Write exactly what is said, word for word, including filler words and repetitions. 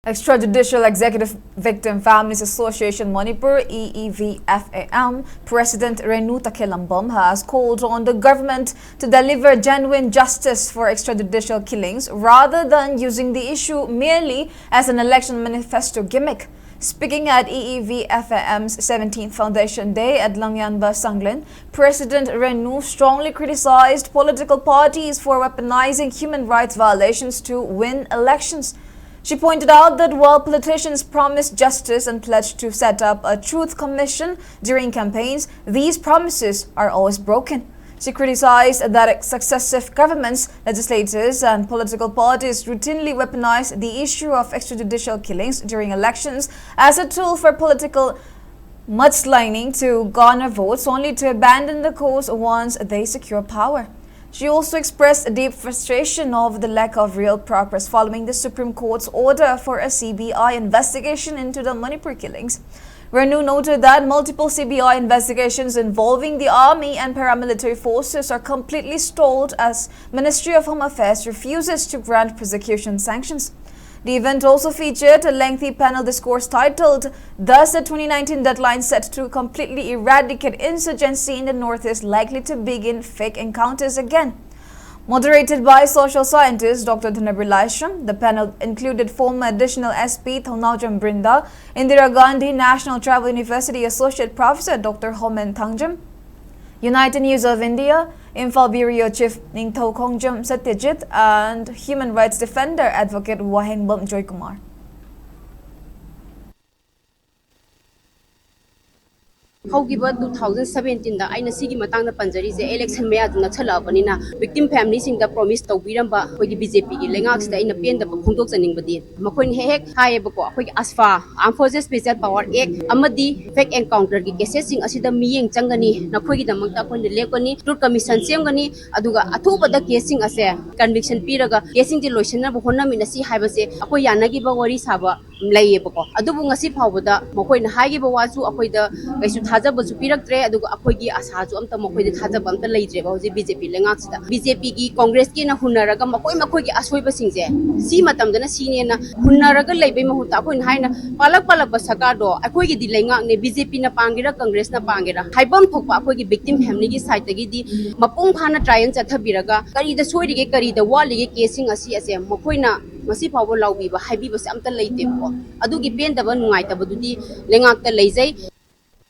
Extrajudicial Executive Victim Families Association Manipur, E E V F A M, President Renu Takhelambam has called on the government to deliver genuine justice for extrajudicial killings rather than using the issue merely as an election manifesto gimmick. Speaking at E E V F A M's seventeenth Foundation Day at Langyanba Sanglen, President Renu strongly criticized political parties for weaponizing human rights violations to win elections. She pointed out that while politicians promise justice and pledge to set up a truth commission during campaigns, these promises are always broken. She criticized that successive governments, legislators, and political parties routinely weaponize the issue of extrajudicial killings during elections as a tool for political mudslining to garner votes, only to abandon the cause once they secure power. She also expressed deep frustration over the lack of real progress following the Supreme Court's order for a C B I investigation into the Manipur killings. Renu noted that multiple C B I investigations involving the army and paramilitary forces are completely stalled as Ministry of Home Affairs refuses to grant prosecution sanctions. The event also featured a lengthy panel discourse titled, "Thus the twenty nineteen deadline set to completely eradicate insurgency in the Northeast likely to begin fake encounters again." Moderated by social scientist Doctor Dhanabril Laishram, the panel included former Additional S P Thounaojam Brinda, Indira Gandhi National Tribal University Associate Professor Doctor Homen Thangjam, United News of India, Imphal Bureau Chief Ningthou Khongjam Satyajit, and human rights defender Advocate Wahengbam Joykumar. ꯍꯧꯈꯤꯕ two thousand ꯁꯕꯦꯟꯇꯤꯟꯗ ꯑꯩꯅ ꯁꯤꯒꯤ ꯃꯇꯥꯡꯗ ꯄꯟꯖꯔꯤꯁꯦ, election ꯃꯌꯥꯗꯨ ꯅꯛꯁꯜꯂꯛꯑꯕꯅꯤꯅ victim ꯐꯦꯃꯤꯂꯤꯁꯤꯡꯗ promise ꯇꯧꯕꯤꯔꯝꯕ ꯑꯩꯈꯣꯏꯒꯤ B J ꯄꯤꯒꯤ ꯂꯩꯉꯥꯛꯁꯤꯗ ꯑꯩꯅ ꯄꯦꯟꯗꯕ ꯐꯣꯡꯗꯣꯛꯆꯅꯤꯡꯕꯗꯤ, ꯃꯈꯣꯏꯅ ꯍꯦꯛ ꯍꯦꯛ ꯍꯥꯏꯌꯦꯕꯀꯣ, ꯑꯩꯈꯣꯏꯒꯤ ꯑꯁꯐꯥ, Armed Forces Special Power Act ꯑꯃꯗꯤ ꯐꯦꯛ ꯑꯦꯟꯀꯥꯎꯟꯇꯔꯒꯤ ꯀꯦꯁꯦꯁꯁꯤꯡ ꯑꯁꯤꯗ ꯃꯤꯠꯌꯦꯡ ꯆꯪꯒꯅꯤ, ꯅꯈꯣꯏꯒꯤꯗꯃꯛꯇ ꯑꯩꯈꯣꯏꯅ ꯂꯦꯞꯀꯅꯤ, ꯇ꯭ꯔꯨꯠ ꯀꯃꯤꯁꯟ ꯁꯦꯝꯒꯅꯤ, ꯑꯗꯨꯒ ꯑꯊꯨꯕꯗ ꯀꯦꯁꯁꯤꯡ ꯑꯁꯦ ꯀꯟꯚꯤꯛꯁꯟ ꯄꯤꯔꯒ ꯀꯦꯁꯁꯤꯡꯁꯦ ꯂꯣꯏꯁꯤꯟꯅꯕ ꯍꯣꯠꯅꯃꯤꯟꯅꯁꯤ ꯍꯥꯏꯕꯁꯦ ꯑꯩꯈꯣꯏ ꯌꯥꯅꯈꯤꯕ ꯋꯥꯔꯤ ꯁꯥꯕ ꯂꯩꯌꯦꯕꯀꯣ꯫ ꯑꯗꯨꯕꯨ ꯉꯁꯤ ꯐꯥꯎꯕꯗ ꯃꯈꯣꯏꯅ ꯍꯥꯏꯈꯤꯕ ꯋꯥꯁꯨ ꯑꯩꯈꯣꯏꯗ ꯀꯩꯁꯨ ꯊꯥꯖꯕꯁꯨ ꯄꯤꯔꯛꯇ꯭ꯔꯦ, ꯑꯗꯨꯒ ꯑꯩꯈꯣꯏꯒꯤ ꯑꯥꯁꯥꯁꯨ ꯑꯝꯇ, ꯃꯈꯣꯏꯗ ꯊꯥꯖꯕ ꯑꯝꯇ ꯂꯩꯇ꯭ꯔꯦꯕ ꯍꯧꯖꯤꯛ ꯕꯤ ꯖꯦ ꯄꯤ ꯂꯩꯉꯥꯛꯁꯤꯗ꯫ ꯕꯤ ꯖꯦ ꯄꯤꯒꯤ, ꯀꯣꯡꯒ꯭ꯔꯦꯁꯀꯤꯅ ꯍꯨꯟꯅꯔꯒ ꯃꯈꯣꯏ ꯃꯈꯣꯏꯒꯤ ꯑꯁꯣꯏꯕꯁꯤꯡꯁꯦ ꯁꯤ ꯃꯇꯝꯗꯅ ꯁꯤꯅꯦꯅ ꯍꯨꯟꯅꯔꯒ ꯂꯩꯕꯩ ꯃꯍꯨꯠꯇ, ꯑꯩꯈꯣꯏꯅ ꯍꯥꯏꯅ ꯄꯥꯜꯂꯛ ꯄꯥꯜꯂꯛꯄ ꯁꯔꯀꯥꯔꯗꯣ ꯑꯩꯈꯣꯏꯒꯤꯗꯤ ꯂꯩꯉꯥꯛꯅꯦ, ꯕꯤ ꯖꯦ ꯄꯤꯅ ꯄꯥꯟꯒꯦꯔꯥ ꯀꯪꯒ꯭ꯔꯦꯁꯅ ꯄꯥꯟꯒꯦꯔꯥ, ꯍꯥꯏꯐꯝ ꯊꯣꯛꯄ ꯑꯩꯈꯣꯏꯒꯤ victim family ꯒꯤ side ꯇꯒꯤꯗꯤ ꯃꯄꯨꯡ ꯐꯥꯅ trial ꯆꯠꯊꯕꯤꯔꯒ ꯀꯔꯤꯗ ꯁꯣꯏꯔꯤꯒꯦ, ꯀꯔꯤꯗ ꯋꯥꯠꯂꯤꯒꯦ case ꯁꯤꯡ ꯑꯁꯤ ꯑꯁꯦ ꯃꯈꯣꯏꯅ ꯉꯁꯤ ꯐꯥꯎꯕ ꯂꯥꯎꯕꯤꯕ, ꯍꯥꯏꯕꯤꯕꯁꯦ ꯑꯝꯇ ꯂꯩꯇꯦꯕꯀꯣ꯫ ꯑꯗꯨꯒꯤ ꯄꯦꯟꯗꯕ, ꯅꯨꯡꯉꯥꯏꯇꯕꯗꯨꯗꯤ ꯂꯩꯉꯥꯛꯇ ꯂꯩꯖꯩ꯫